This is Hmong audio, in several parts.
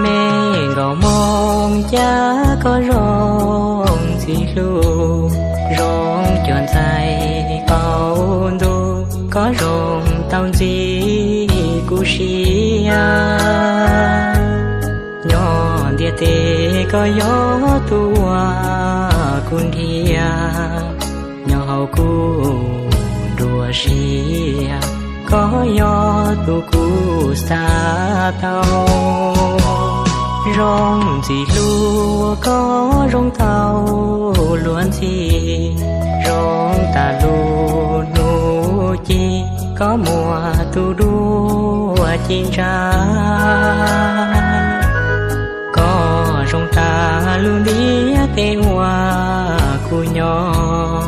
Me nkauj Hmoob, cas koj zoo ntxim hlub, zoo cuag ntxhais qaum ntuj, koj zoo tau ntxiv kuv siab. Nyob ntiaj teb koj yog tus uas kuv nrhiav, nyob hauv kuv nruab siab koj yog tus kuv xav tau. Zoo ntxim hlub koj zoo tau luag ntxhi, zoo tas lub hnub ci koj muaj tus dua ci ntsa. Koj zoo tas lub ntiaj teb uas kuv nyob,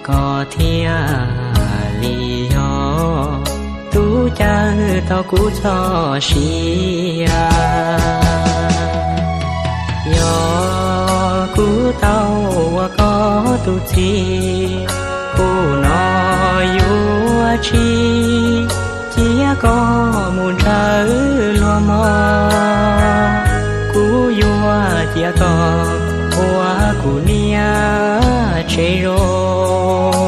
koj thiaj li yog tus caw tau kuv txoj sia. Yog kuv tau ua koj tus txiv, kuv no yuav tsis cia koj mus ntshaw luag mog. Kuv yuav cia koj ua kuv niam tsev zoo,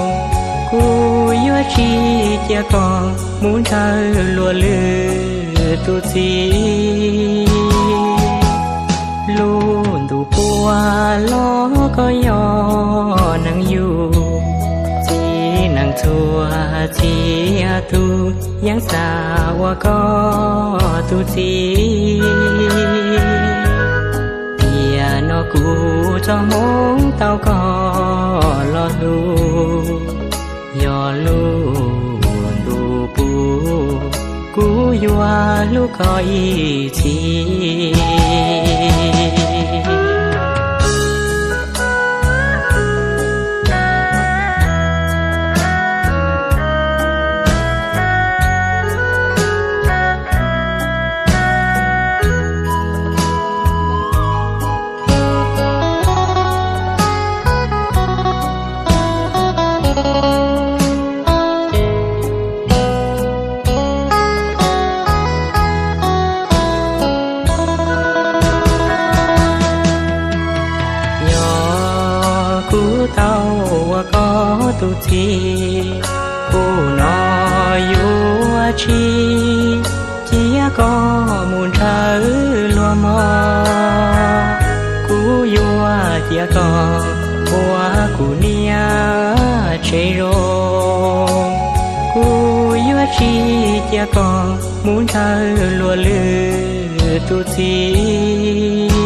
kuv yuav tsis cia koj mus ntshaw luag lwm tus txiv. Lub ntuj puag los koj yog neeg yug, txiv neej txhua txhia tus yeej xav ua koj tus txiv. Tiam no kuv txoj hmoov tau koj los hlub, yog lub ntuj puag kuv yuav hlub koj ib txhis. Yog kuv tau ua koj tus txiv, kuv no yuav tsis cia koj mus ntshaw luag mog. Kuv yuav cia koj ua kuv niam tsev zoo, kuv yuav tsis cia koj mus ntshaw luag lwm tus txiv.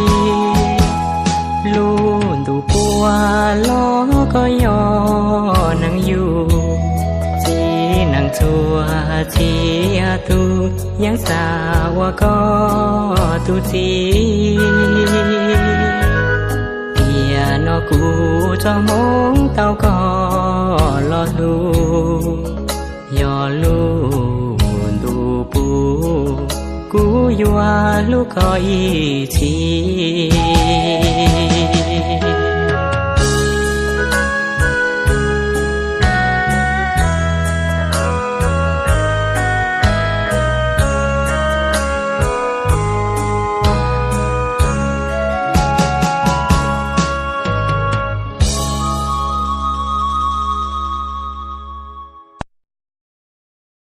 Lub ntuj puag los koj yog neeg yug, txiv neej txhua txhia tus yeej xav ua koj tus txiv. Tiam no kuv txoj hmoov tau koj los hlub, yog lub ntuj puag kuv yuav hlub koj ib txhis.